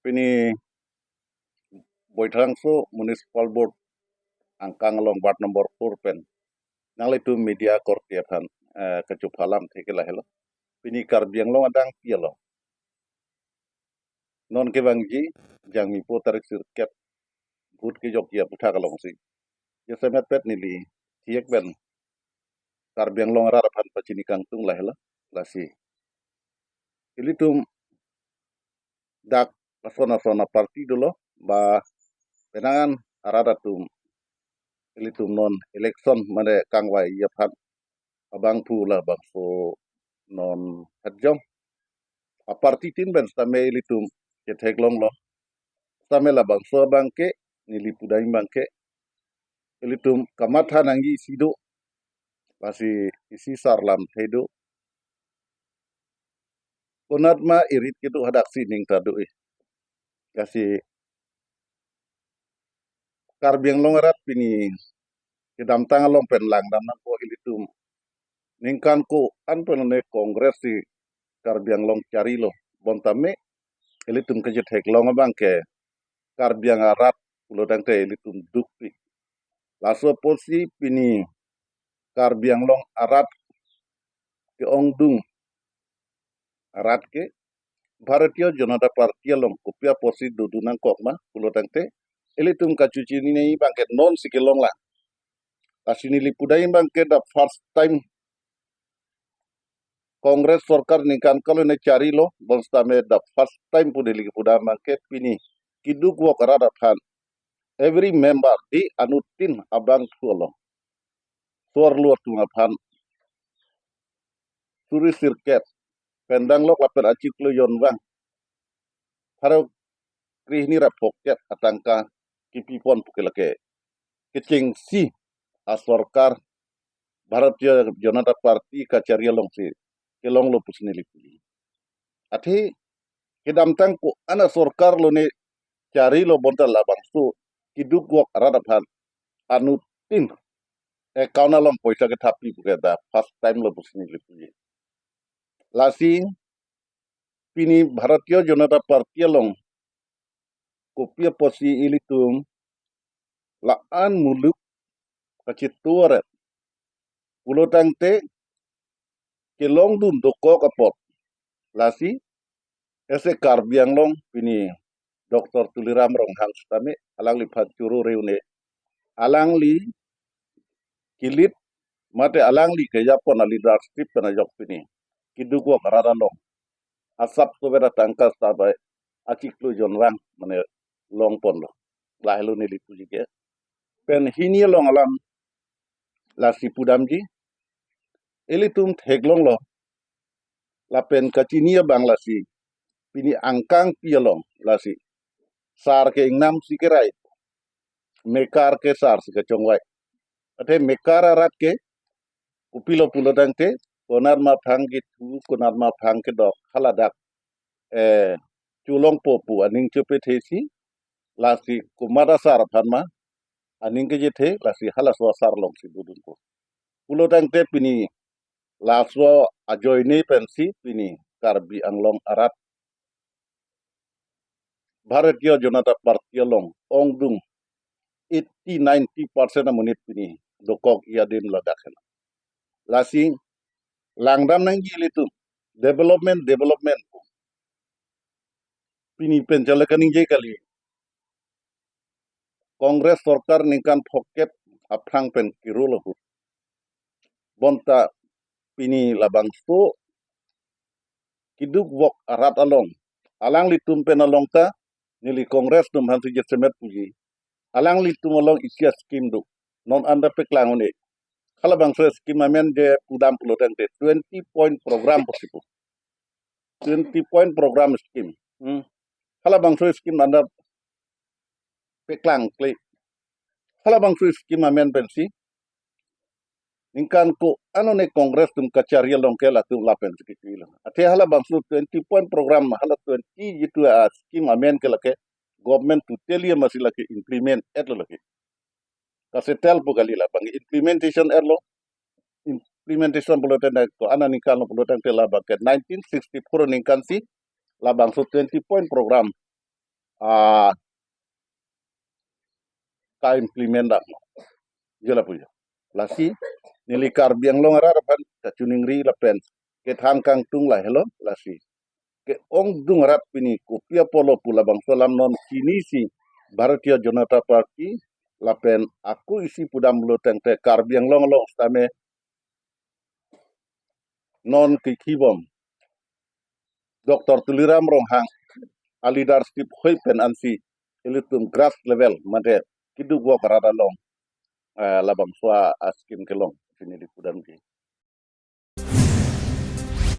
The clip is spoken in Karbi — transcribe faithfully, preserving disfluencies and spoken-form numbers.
Pini Baithalangso Municipal Board angkang along ward number four pen nanglitum media korte aphan, eh, kachuphalam theke lahelo. Pini Karbi Anglong adang pialo. Non kevangji Jangmi po tarik sirkep vote kejokji aputhak alongsi, jasemet pet neli thiek pen Karbi Anglong arat aphan pachini kangtung lahelo. Lasi ilitum dak lason lason aparty dolo, ba penang an arat atum ilitum non election mane kangvai aphan abangphu labangso non hajong aparty tin pen sitame ilitum ketheklonglo. Sitame labangso abangke, neli pudam abangke, ilitum kamatha nangji isi do, lasi isi sar lamthe do. Konat ma irit kedo hadaksi ning ta do-e. Lasi Karbi Anglong arat pini kedamtang along pen langdam nangpo ilitum. Ningkan ko-an pen ne Congress si Karbi Anglong charilo. Bonta me ilitum kejetheklong abangke Karbi Anglong arat pulo tangte ilitum dukpik. Laso apotsi pini Karbi Anglong arat ke-ongdung arat ke Bharatiya Janata Party along kopi apotsi dodun nangkok ma pulo tangte, ilitum kachechinine abangke nonsi kelong lang. Lasi neli pudam abangke the first time Congress sorkar ningkan kalo ne charilo, bonsitame the first time pu neli pudam abangke pini keduk vok arat aphan every member di anuttin abangphu along, so-arlo atum aphan suri sirkep pen danglok lapen achiklo jonvang pharo krehini ra phokep atangka kepipon pu ke lake kechengsi asorkar Bharatiya Janata Party kachari alongsi kelonglo pusi neli puji. Athe kedamtang ko-an asorkar lo ne charilo, bonta labangso keduk vok arat aphan anuttin account along poisa kethappi pu ke the first time lo pusi neli puji. Lasi pini Bharatiya Janata Party along kopi apotsi ilitum la-an muluk kachetoret pulo tangte kelongdun dokok apot. Lasi ese Karbi Anglong pini Doctor Tuliram Ronghang sitame alangliphan choro reune, alangli kilit mate alangli kejapon a leadership pen ajok pini keduk vok arat along asap sobe ra tangka sabai achiklo jonvang mane longponlo. Lahelo neli puji ke. Pen hini along alam lasi pudamji, ilitum theklonglo lapen kachini abang lasi pini angkang pi along lasi sar ke ingnamsi kerai, mekar ke sar si kachongvai. Athe mekar arat ke kopilo pulo tangte, konat ma phang kethu, konat ma phang kedok, haladak eh cholongpo pu aning chepethesi, lasi komat asar aphan ma aning kechethe, lasi halaso asar alongsi dodunpo. Pulo tangte pini laso ajoine pensi pini Karbi Anglong arat Bharatiya Janata Party along ongdung eighty ninety percent amonit pini dokok iya din ladak hena. Lasi langdam nangji ilitum development, development. Pini pen chale kaningje kali. Congress sorkar ningkan phokep aphrang pen kiro lahut. Bonta pini labangso keduk vok arat along alanglitum pen along ta neli Congress atum aphansi jasemet puji. Alanglitum along isi a-scheme do. Non anta paklang un-e. Halabangso scheme amen je pudam pulo tangte twenty point program pusi pu. Twenty point program scheme. Hmm. Halabangso scheme anta paklangkle. Halabangso scheme amen pensi ningkan ko-an ne Congress atum kachari along ke latum lapen si kikilo. Athe halabangso twenty point program, hala twenty jitu a-scheme amen ke lake government totally masi lake implement etlo lake. Kasetel pu kali, labang implementation etlo. Implementation pulo tangte ko-an aningkan lo pulo tangte labang ke nineteen sixty-four aningkan si labangso twenty point program a ka implement dam. Jela pujo. Lasi neli Karbi Anglong arat aphan kachiningri lapen kethan kangtung lahelo. Lasi ke-ongdung arat pini kopi apotlo pu labangso alam non chinisi Bharatiya Janata Party lapen ako isi pudamlo tangte Karbi Anglong along sitame non kekhibom Doctor Tuliram Ronghang a leadership hoi pen ansi ilitum grass level mate keduk vok arat along, eh, labangso a scheme kelong sini di pudam ke.